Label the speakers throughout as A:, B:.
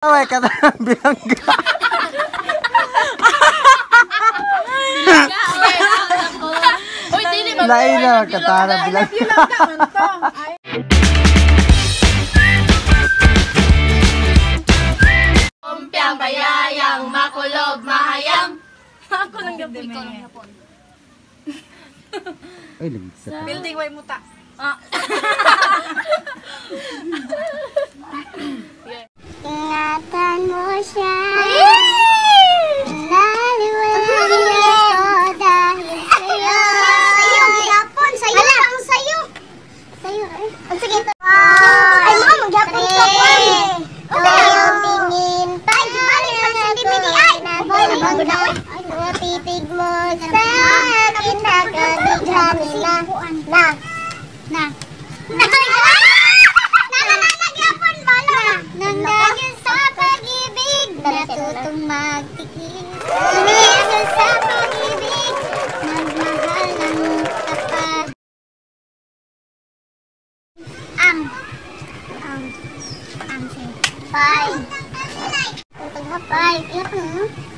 A: Ay, kada bilangga.
B: Uy, dili man.
A: Lain na katara bilangga.
C: Bilangga man to. Ay.
B: Umpiang bayayang makulob mahayang. Ako lang gapon. Ikaw lang gapon.
A: Ay, lagi sa.
C: Building way muta.
B: Ah.
D: Ingatan mo siya. Naliwala ko dahil sa'yo. Sa'yo, gyapon. Sa'yo lang, sa'yo. Sa'yo, eh. Sige. Ay, mga magyapon ka po. Tingin pa. Ay, ay. Titig mo sa akin, nakabighani na. Na. Na. Na. Nang dahil sa pag-ibig, natutong magtikim. Dahil sa pag-ibig, nagmahal ng tapat. Ang. Ang. Five. Five.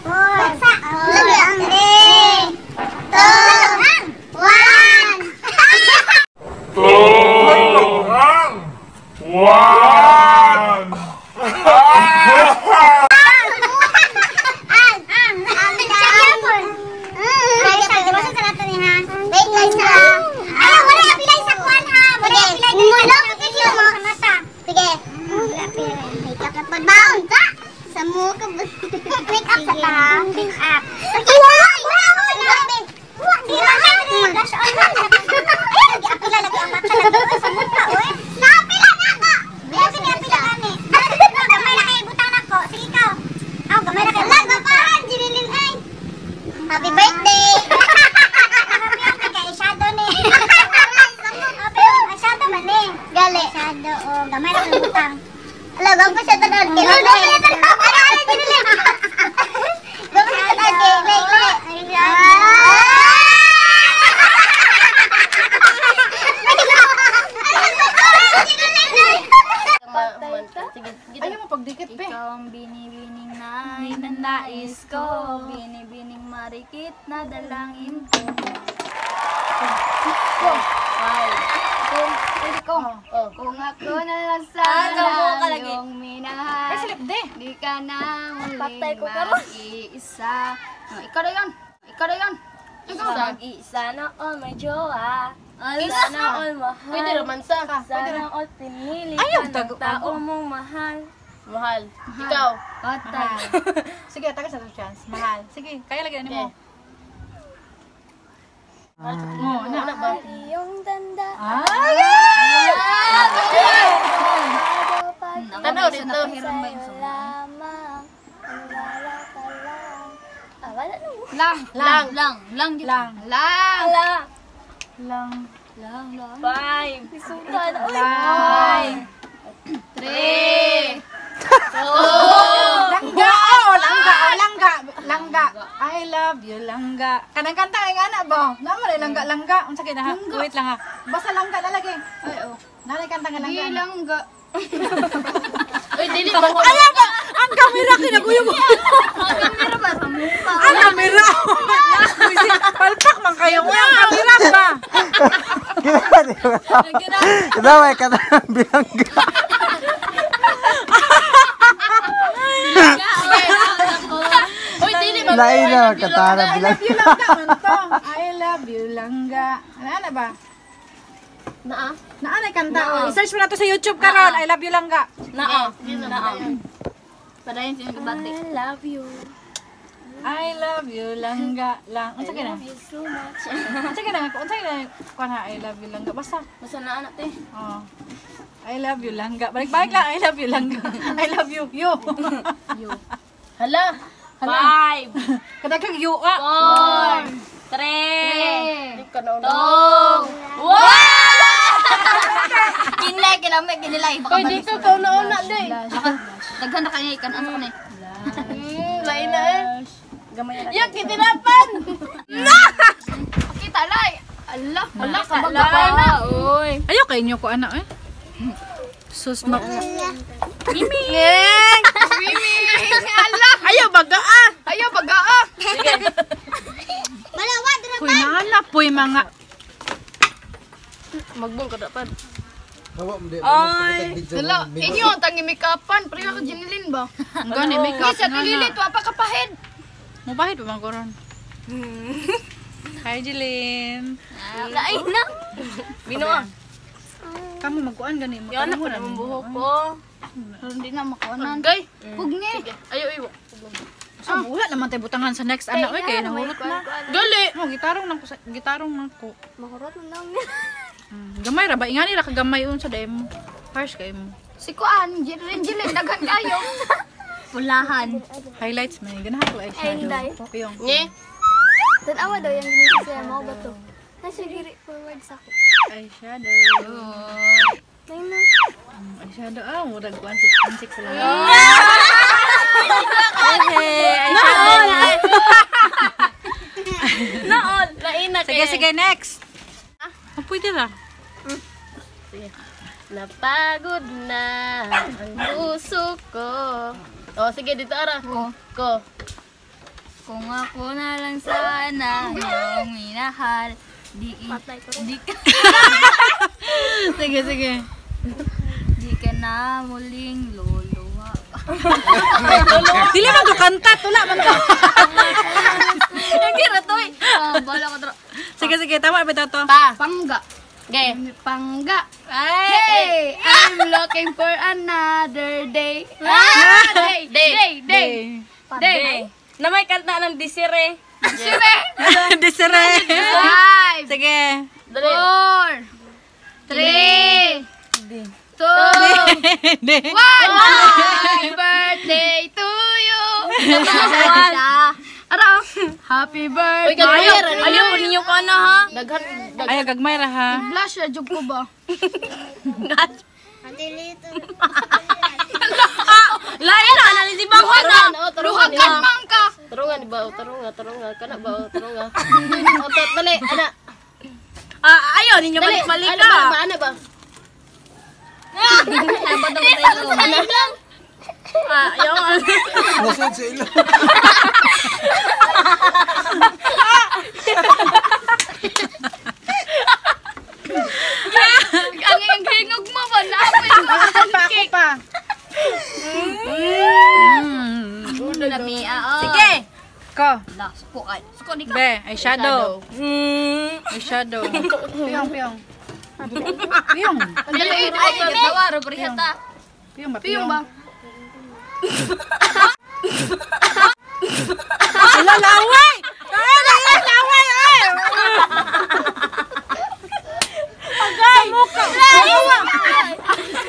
D: Four. 3, 2, 1.
E: 2, 1.
D: Happy birthday! Happy ni. Eyeshadow man ni. Gali. Eyeshadow o gamay ra kay butang. Ala, gamay siya tanan. Gamay siya tanan. Ala, ala dinili. Gamay siya tanan kay lay lay.
C: Ayaw mo pagdikit, be.
B: Ikaw ang binibining nais ko, binibining marikit na dalangin ko. Kung ako na lang sana iyong minahal,
C: Ay, silip de.
B: di ka na muling mag-iisa. Ikaw na yun. Ikaw na yun. Mag-iisa na all my jowa. Sana all mahal.
F: Pwede raman sa.
B: Sana all pinili
C: Ayaw,
B: ka ng tao mong mahal.
F: Mahal. Ikaw.
B: Patay.
C: Sige, taga sa chance. Mahal. Sige, kaya lagi na mo. Oh, na.
F: Ano ba?
B: Iyong tanda.
C: Ay!
F: Tanaw dito.
B: Lamang. Ang wala ka lang. Ah, wala na.
C: Lang.
F: Lang.
B: Lang. Lang.
C: Lang.
B: Lang. Lang.
C: Lang.
B: Lang. Lang. 5. Isutan.
C: Lang.
B: 3.
C: Langga, oh, langga, oh, langga, langga. I love you, langga. Kanang kanta ay nga na ba? Namo na langga, langga. Unsa kay na? Wait lang ha. Basta langga na lagi. Ay oh. Nanay kanta nga langga.
B: Di langga.
F: Uy, dili ba ko?
C: Ayaw ba? Ang kamera kinaguyog.
B: Ang kamera ba sa mukha?
C: Ang kamera. Palpak man kayo. Ang kamera ba?
A: Kada kada bilangga.
F: Uy, dili ba?
A: Lain na katara
C: I love
A: bilangga.
C: you, langga man to. I love you, langga. Ano ba?
F: Naa.
C: Naa na kanta. Oh. I-search mo na to sa YouTube karon. I love you, langga.
F: Naa. Naa. Padayon siya yung bati.
B: I love you.
C: I love you, langga, lang. Unsa kay na?
B: Love you so much.
C: Unsa kay na? Unsa kay na? Kuan ha, I love you, langga. Basta.
F: Basta naa na te.
C: Oh. I love you, langga. Balik-balik lang. I love you, langga. I love you. You.
F: Hala.
B: 5.
C: Kadagkag you ah.
B: 4. 3.
F: Di ka na una.
B: 2. 1. Kinlay, kinamay, kinilay. Baka
F: Uy, dito ka una-una di.
B: Daghan na kayo, kanan sa kanay.
F: Lain na eh. Yak, kitinapan!
B: Pakita, lay. Ala, ala,
F: kabag
B: ka na. Uy.
C: Ayaw kay inyo ko ana eh. Sus mak.
B: Mimi.
C: Ngeng. Mga.
F: Magbong ka dapat.
A: Ay.
B: Wala, inyo ang tangi make-upan. Pareha ka Jeneline ba?
C: Ang gani makeup.
B: Hindi sa tililit, wa pa kapahid.
C: Mupahid pa man ko ron. Hi, Jeline.
F: Lain na. Bino ah.
C: Kamu magkuan gani mo.
F: Yan na
C: mo
F: ang buhok ko.
B: Hindi na makuanan.
F: Gay.
B: Pugni.
F: Ayo ayo.
C: So, wala naman tayo butangan sa next anak oy kay nahulot na.
F: Gali.
C: Mo gitarong lang ko sa gitarong lang ko.
D: Mahurot na lang.
C: Gamay ra ba ingani ra ka gamay unsa day mo. Harsh kay mo.
B: Si Kuan, Jeneline, daghan kayo.
F: Pulahan.
C: Highlights man ganahan ko eyeshadow. Piyong.
F: Nye.
D: Tanawa daw yung ginisa siya mo ba to? Nasa giri forward sa ako.
C: Eyeshadow.
D: Nay na.
C: Eyeshadow ah murag kuan si ansik sila.
F: Hey, Naol. Lain na
C: Sige sige next. Oh, pwede ra.
F: Napagod na ang puso ko. Oh, sige dito ara. Ko.
B: Kung ako na lang sana yung minahal, di
D: Patay ko.
B: di ka,
C: Sige sige.
B: di ka na muling luluwa.
C: Dili man ko kanta tula man ko.
F: Ang gira toy.
B: Ah, bala ko tro.
C: Sige sige tama ba to?
F: Pa.
B: Pangga.
F: Ge.
B: Pangga. Hey, I'm looking for another day. Ah, day, day, day, day.
F: Na may kanta ng Desiree.
B: Sige.
C: Desiree.
B: 5,
C: Sige.
F: Dali.
B: 4, 3, 2,
C: Di.
B: 1. Happy birthday to you. Araw. Happy
F: Uy,
B: birthday.
F: gagmay. Ayaw po ninyo ko na ha. Daghan.
C: Ay gagmay ra ha.
B: Blush na jug ko ba?
D: Matilito.
F: Lain na na si Bang na.
B: Luhagan man ka.
F: Tarungan di ba? Tarunga, tarunga. Kana ba? Tarunga. Otot dali, ana. Ah, ayaw ninyo balik-balik ka. Ano ba? Ano ba? Ah, ayaw.
A: Nasud sa ilo.
B: Ang hingog mo ba? Naapoy ko.
C: Pa ako pa.
B: Lamia, oh.
F: Sige.
C: Ko.
B: La, suko ay. Suko ni ka.
C: Be, eyeshadow. Eyeshadow. Piyong piyong. Piyong.
B: Dali, ay, tawa, rubrihata.
C: Piyong ba?
B: Piyong ba?
C: Ala laway. Ay, laway, laway ay. Agay. Mukha. Laway.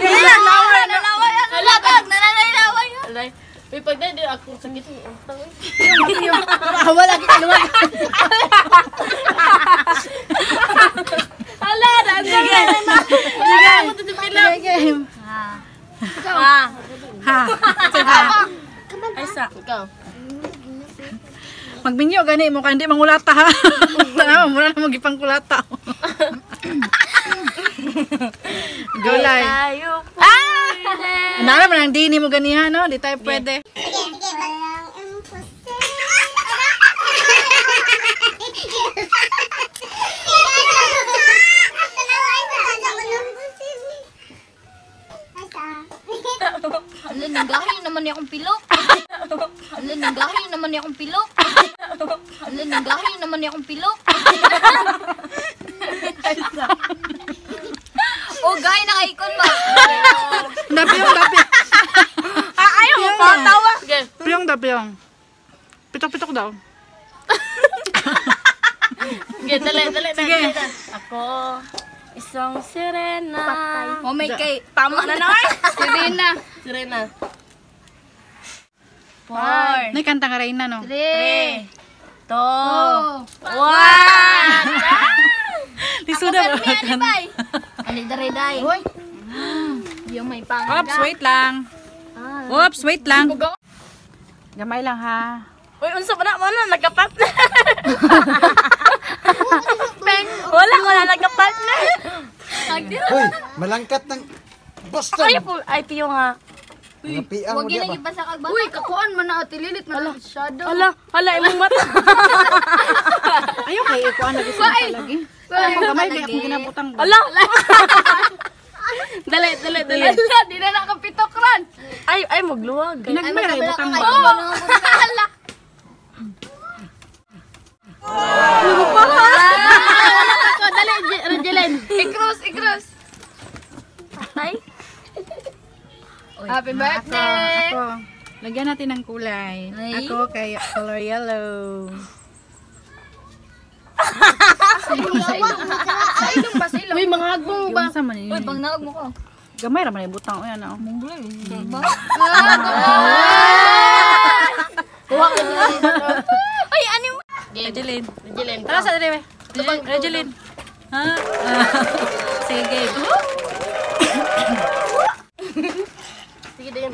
C: Laway.
B: Nalaway, ano? Latag, nalalaway.
F: Alay. Uy, pag dali ako sakit ng utang.
C: Wala kita luwag.
F: Ala,
C: Sige. Sige.
F: Ah.
C: Ha. Sige.
F: Ay sa. Ikaw.
C: Magbinyo gani mo kay hindi mangulata ha. Tanawa mura na mo gipangkulata. Gulay.
F: Tayo po.
C: Nara man ang dini mo ganiha no, di tayo pwede.
D: Sige, sige. Walang imposible.
B: Ala, nanggahi naman niya akong pilok. Ala, nanggahi naman niya akong pilok. Ala, nanggahi naman niya akong pilok. O, gahi na kaikon ba?
C: Dapiyong dapiyong.
F: Ah, ayaw mo pa tawa. Sige.
C: Piyong dapiyong. Pitok-pitok daw.
F: Sige, dali, dali, dali.
C: Sige.
F: Ako, isang sirena.
B: O, may kay.
F: Tama na na ay.
B: Serena.
F: Sirena.
B: 4,
C: Nay kanta nga Reyna no.
B: 3,
F: 2,
B: 2,
F: 1.
C: Lisuda ba?
B: Ali, daray, day. Hoy. Yung may pangga.
C: Oops, wait lang. Oops, wait lang. Gamay lang ha.
F: Uy, unsa pa na mo na nagka-partner. Wala ko na nagka-partner.
A: Uy, malangkat ng Boston.
F: Ay po, ay piyo nga.
A: Mga piang mo
B: Huwag
A: di
B: yun
A: ba?
B: ang ipasa kag bata. Uy, kakuan man na ati Lilit man shadow.
F: Hala, hala imong mata.
C: Ayaw kay ikuan lagi sa lagi. Gamay kay akong ginabutang.
F: Ala. Dali, dali, dali.
B: Ala, di na nakapitok ron.
F: Ay, ay magluwag.
C: Ginagmay ra ibutang ba.
B: Ala.
F: Ako, dali, Regeline.
B: I-cross, i-cross. Tay. Happy birthday.
C: Ako. Lagyan natin ng kulay. Ako kay color yellow.
B: Sa ilong ba? Sa ilong.
F: Uy, mga hagbong ba?
C: Yung sa man yun.
B: Uy, pang naog mo ko.
C: Gamay ra man ibutang uy ano.
F: Kuha ka na.
B: Uy, ano mo?
F: Regeline. Regeline.
C: Tara sa dire. Regeline. Ha? Sige.
F: Sige din.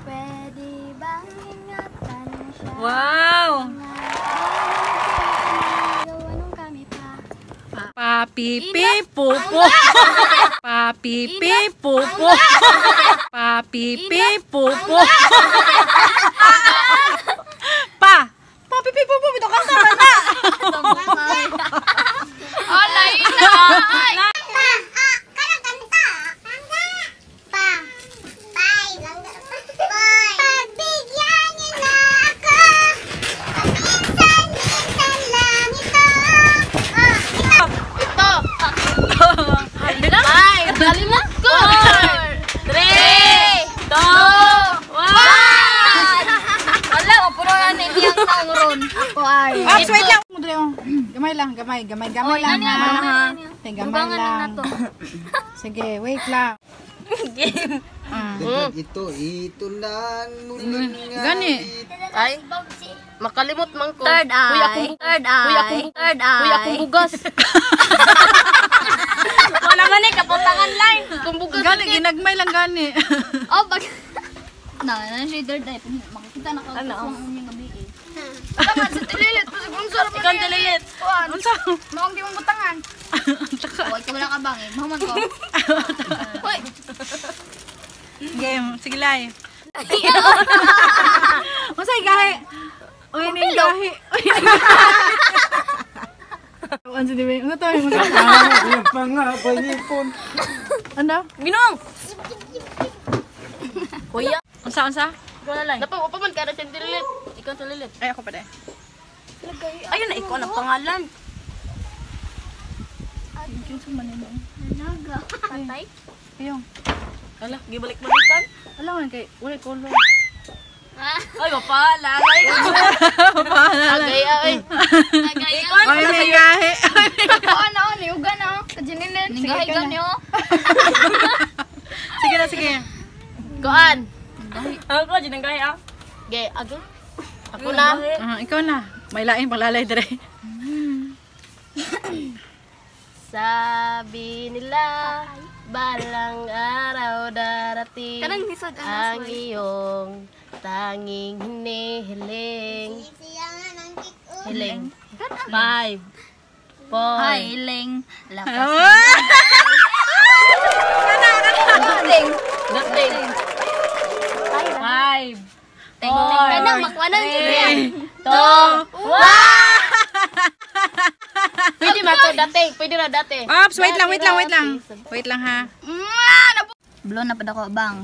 D: Pwede bang ingatan siya?
C: Wow.
D: Gawa nung kami pa.
C: Papi pi pupo. Papi pi pupo. Papi pi pupo. Pa. Papi pi pupo bitaw kanta man na.
B: Oh, lain na. Ay.
D: Pa! Ah! Kanang kanta! Langga! Pa! Pay! Langga! Pay! Pagbigyan niyo na ako! Paminsan-minsan lang ito! Ah! Ito!
F: Ito. Ay, dali mo. 4, 3, 2, 1.
B: Wala, mapuno na ni iyang taong ron. Ako ay.
C: Ops, wait lang. Mudre oh. Gamay lang, gamay, gamay, gamay lang ha. Sige, gamay lang. Sige, wait lang.
F: Game.
A: Dagdag ito, ito lang muling
C: Gani.
F: Ay, makalimot man ko.
B: Third
F: Uy,
B: eye.
F: akong,
B: Third eye.
F: uy, akong,
B: Third eye.
F: uy, akong bugas.
B: Wala man eh, kaputangan lang.
F: Akong bugas.
C: Gani, ginagmay lang gani.
B: Oh, pag... Na, na siya third eye. Makikita na ka. Ano? Ang inyong gabi eh. Tama, sa tililit.
F: Ikaw ang dalilit.
C: Unsa?
B: Maong di mong butangan. Uy, ikaw wala ka bang eh. Mahuman ko. Uy!
C: Game, sige lay. Unsa gahi? Uy, ning gahi. Uy, ning gahi. Unsa di ba? Unsa to? Unsa?
A: Yung pangapayipon.
C: Ano?
F: Ginong! Kuya.
C: Unsa unsa?
F: Napa, upa man ka na siyang dililit. Ikaw ang dililit.
C: Ay ako pa dai.
F: Ayun na, ikaw ang pangalan.
B: Patay?
C: Ayong.
F: Ala, gibalik-balikan.
C: Ala man kay wala color.
F: Ay, mapala. Ay, agay, ay.
B: Agay.
C: Uy, ning gahi.
B: Ako ano, niuga na. Kajinilin. Ningahi
C: ka na.
B: gani oh.
C: Sige na, sige.
F: Kuan. Ako, ginanggay ah. Gay, agay. Ako na.
C: Ah, ikaw na. May lain panglalay dire.
F: Sabi nila, balang araw darating
B: Kanang hisod
F: ang iyong tanging hinihiling.
D: Siyangan ang kik-un.
F: Hiling. 5, 4,
B: Hiling. Lakas.
C: Ah!
F: Dating. 5,
B: Kanang makwanan siya.
F: 2, 1. Pwede ma to dating. Pwede na dating.
C: Ops, wait lang, wait lang, wait lang. Wait lang ha.
B: Blow na pa ako bang.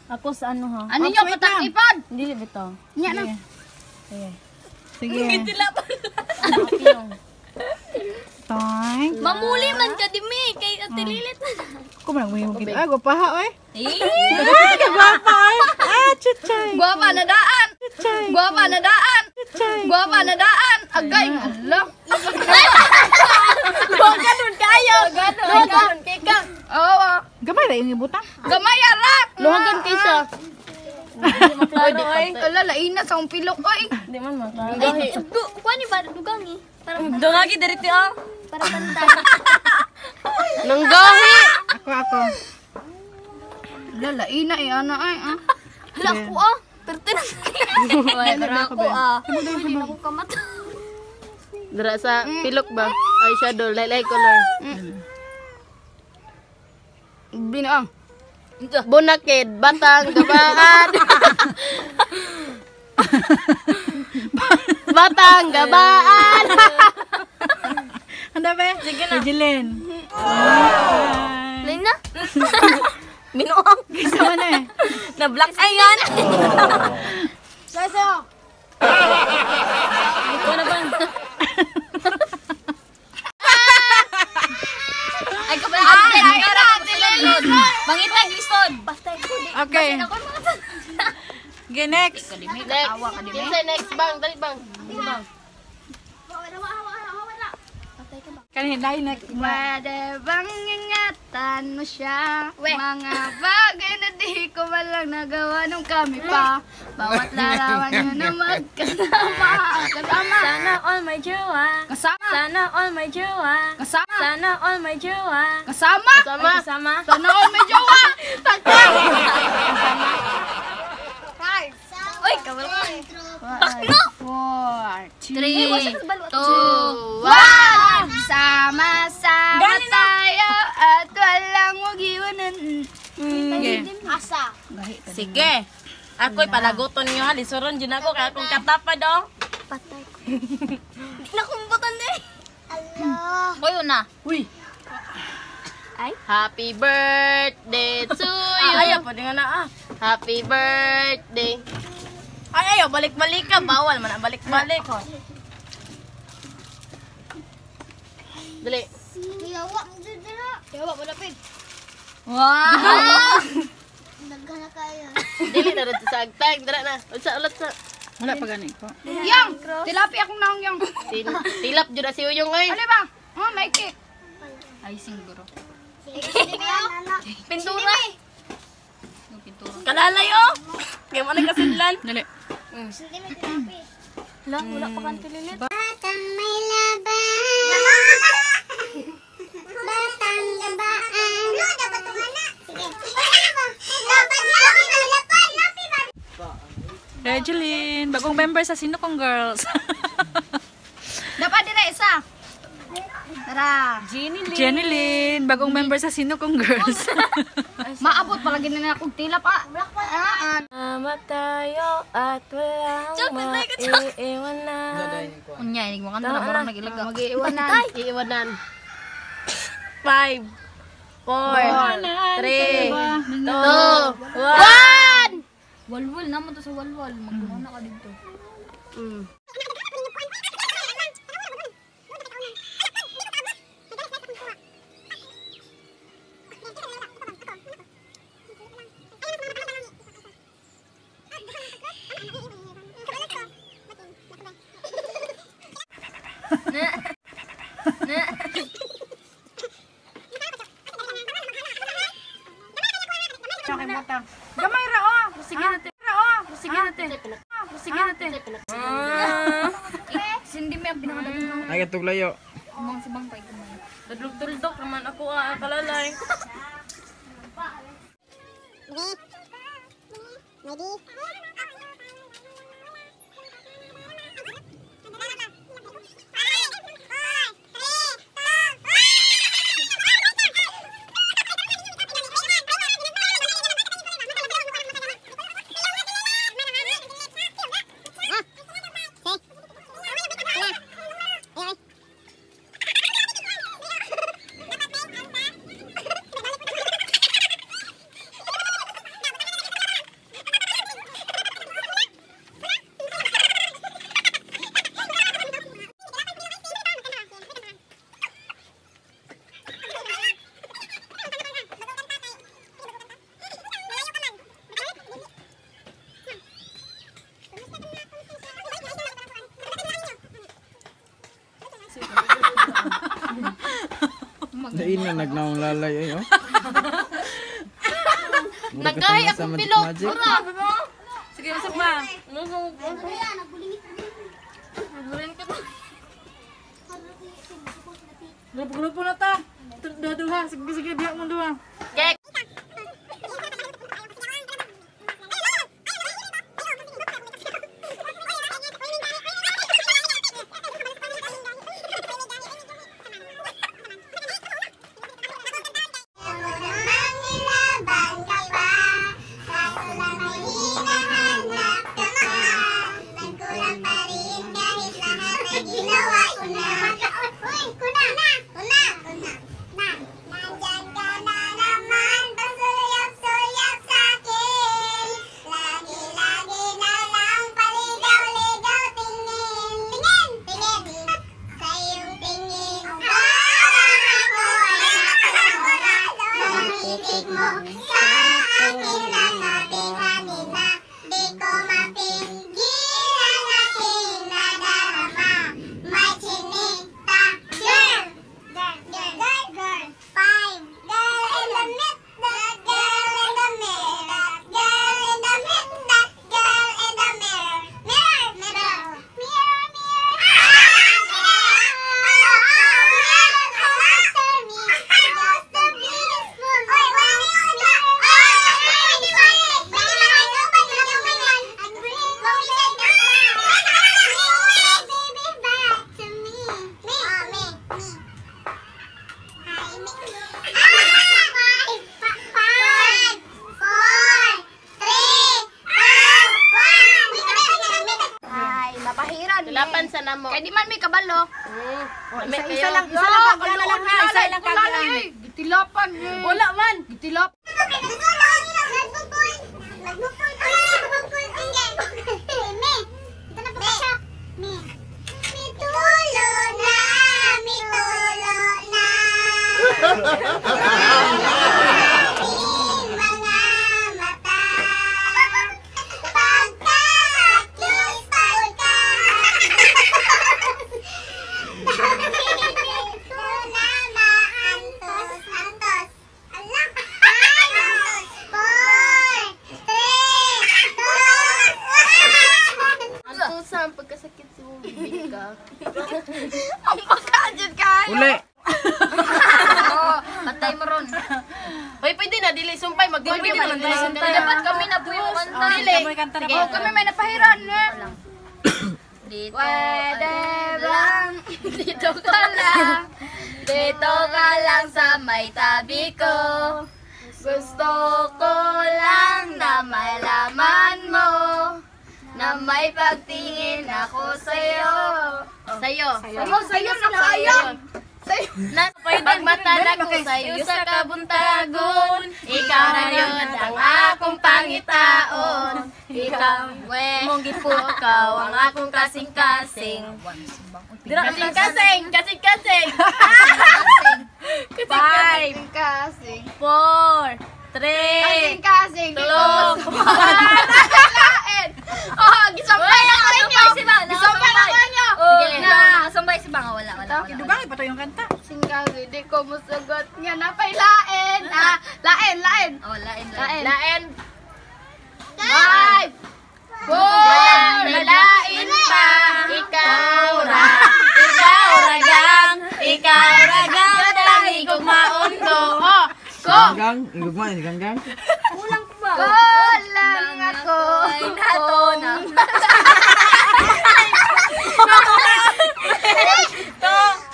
F: Ako sa ano ha?
B: Ano nyo
C: wait
B: patang
C: lang.
B: ipad?
F: Hindi bitaw.
B: Nya na.
C: Sige. Thank.
B: Mamuli man ka dimi kay Ate Lilit.
C: Ko man mo yung gid. Ah, gwapaha oy.
B: Eh,
C: Ah, gwapa oy. Ah, chichay.
B: guwapa na daan. Guwapa na daan. Guwapa na daan. Agay, ala.
F: Ganun kayo. Ganun kay ka.
B: Oo.
C: Gamay ra yung ibutang.
B: Gamay ara.
F: Luhagan kay siya.
B: Klaro ay. Ala laina sa akong pilok oy.
F: Hindi man maklaro.
B: Ay, kuha ni ba dugang eh. Para
F: Dungagi diriti ah.
B: para pantay.
F: Nanggahi.
C: Ako ako.
B: Ala laina eh ana ay ah. Hala ako ah. Perte na. Wala ako ah. Hindi na ko kamata.
F: Dira sa pilok ba? Ay shadow, light color.
B: Binaang.
F: Bunakid, batang gabaan. Batang gabaan.
C: na be.
F: Sige na.
C: Regeline.
B: Lina? Binuang.
C: Isa man eh.
F: Na black eye yan.
B: Sayo.
F: Ikaw na ba?
B: Ay, kabala. Ay, ay, ay. Mangitag lisod.
C: Okay. Okay, next.
F: Next. Kinsa next bang? Dali bang. Bang.
C: Kanin lain na.
B: Pwede bang ingatan mo siya? Mga bagay na di ko walang nagawa nung kami pa. Bawat larawan nyo na magkasama. Kasama.
F: Sana all my jowa.
B: Kasama.
F: Sana all my jowa.
B: Kasama.
F: Sana all my jowa.
B: Kasama.
F: Kasama. Kasama.
B: Sana all may jowa. Uy, kabalo ka.
D: Takno!
B: 4, 3, 2, 1. Sama-sama tayo at walang mag-iwanan.
C: Okay.
D: Asa.
F: Sige. Ako'y palaguton niyo ha. Lisuron dyan ako. Kaya akong katapad oh.
D: Patay ko.
B: Hindi na kumbutan eh.
D: Allah.
B: Hoy, una.
C: Uy.
F: Happy birthday to you. Ayaw, pwede nga na ah. Happy birthday. Ay, ayaw, balik-balik ka. Bawal man, balik-balik. Dali.
D: Yawa mo dyan.
B: Yawa, malapit. Wow!
D: Daghan na kayo.
F: Dili na rin sa agtag. Dara na. Unsa ulat sa...
C: Wala pa gani ko.
B: Yang! Tilapi akong naong yang.
F: Tilap dyan na si Uyong ay.
B: Ano ba? Oh, may cake. Ay, siguro.
F: Pintura. Kalalay oh. Kaya mo nagkasinlan.
C: Dali.
F: Wala, wala pa kang tililit.
D: Batang may laban. Batang labaan. No, dapat tumana. Sige. Laban, laban, laban, laban.
C: Regeline, bagong member sa Sinukong Girls.
B: Dapat dira isa. Tara.
C: Jenny Lynn, bagong member sa Sinukong Girls.
B: Maabot palagi na akong tilap ah. Ah, ah.
F: Sama tayo at walang maiiwanan.
B: Unya, inig mo kanta na parang nag-ilaga. Mag-iiwanan.
F: Iiwanan. 5, 4, 3, 2, 1!
B: Walwal naman to sa walwal. Magbuo na ka dito.
C: Gamay ra oh.
F: Sige na te.
C: Ra oh.
F: Sige na te. Sige na te.
B: Sindi mo ang pinakadali ng
A: Ay, katuglayo.
B: mga si Bangkay kumain.
F: Tudlog-tuldok naman ako ah, kalalay.
D: Ready?
A: Dain na nagnaong lalay ay oh.
F: Naggahi akong bilog.
C: Sige, usap ba? Grupo-grupo na ta. Duha-duha. Sige, sige, biyak mo duha.
F: Kek.
D: Mangilaban ka pa, kaso lang may hinahanap ka pa. Nagkulang pa rin kahit lahat ay ginawa ko na. Uy, kuna!
F: Tilapan sa namo.
B: Kay di man may kabalo.
C: Isa lang, isa lang kagyan na lang ha. Isa lang kagyan.
B: Gitilapan eh.
F: Wala man.
B: Gitilap.
F: Ang tusa ang pagkasakit sa mong bibig ka.
B: Ang pagkadyan kayo.
A: Uli.
B: Oo, patay mo ron.
F: Hoy, pwede na dili sumpay mag
B: Pwede man dili sumpay. Dapat kami na po yung kanta.
F: Dili.
C: Kamoy kanta na
B: Oh, kami may napahiran eh. Dito Pwede bang dito ka lang. Dito ka lang sa may tabi ko. Gusto ko lang na malaman mo na may pagtingin ako sa'yo.
F: Sayo.
B: Sa'yo, sa'yo, sa'yo. Sa'yo.
F: Pagmata na ko sa'yo sa kabuntagon, ikaw na yun ang akong pangitaon. Ikaw, we, mong gipukaw ang akong kasing-kasing. Kasing-kasing, kasing-kasing.
B: Kasing, kasing.
F: 4, 3,
B: Kasing, kasing.
F: 2,
B: Lain. Oh, gisampay na ko ninyo. Gisampay na ko ninyo.
F: Sige.
B: Na, sampay si Banga. Wala, wala, wala.
C: Dugangi pa to yung kanta.
B: Kasing, di ko musugot nga napay lain. Ah, lain, lain. Oh, lain, lain.
F: Lain.
B: 5, 4,
F: May lain pa, ikaw ra, ikaw ragang, ikaw ragang, tangi kumaon ko. Oh, ko.
A: Ganggang, igugma ni ganggang.
B: Kulang ako.
F: Nato na.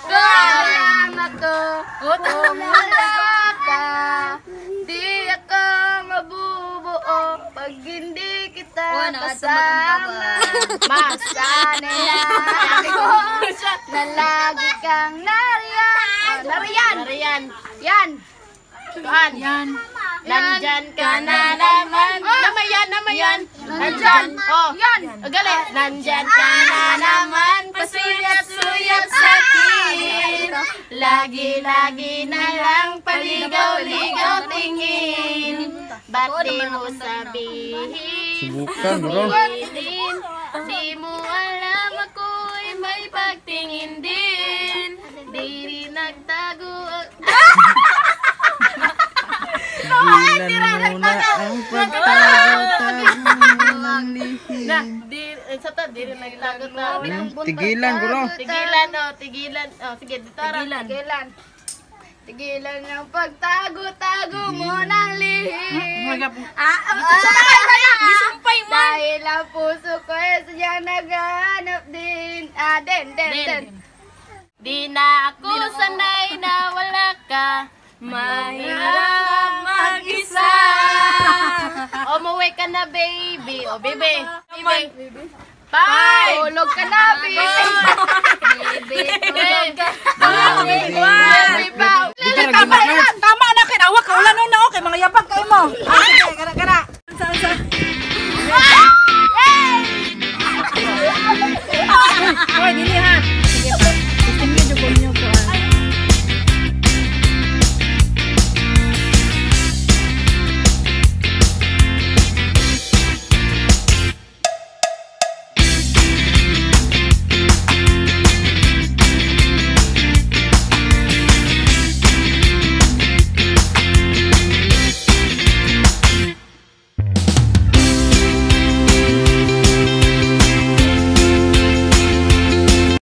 B: Kulang ako. Kung wala ka, di ako mabubuo pag hindi kita kasama. Masanay na ako na lagi kang nariyan. Oh, nariyan.
F: Nariyan.
B: Yan.
F: Kuan.
C: Yan.
F: Nandyan ka na naman. Namayan, namayan. Nandyan. Oh.
B: Yan.
F: Gali. Nandyan ka na naman. Pasuyap-suyap sa akin. Lagi-lagi na lang paligaw-ligaw tingin. Ba't di mo sabihin?
A: Subukan, bro.
F: Din, di mo alam ako'y may pagtingin din. Di rin nagtago ang
A: Tigilan mo na ang pagtago-tago ng lihim.
F: Na, di, eh, sa ta, di rin nagtago na.
A: Tigilan, bro.
F: Tigilan, oh, tigilan. Oh, sige, dito ra.
B: Tigilan. Tigilan ng pagtago-tago mo ng lihim. Ah,
F: Gisumpay man.
B: Dahil ang puso ko ay sadyang naghahanap din. Ah, den, den,
F: Din.
B: den.
F: Di na ako sanay na wala ka. Mahirap mag-isa. Umuwi ka na, baby. O, baby. Baby. Bye!
B: Tulog ka na, baby.
F: Baby, tulog ka.
B: Baby, pa.
C: Tama na, tama na kay awa ka ulan na okay mga yabag kay mo. Ay, sige.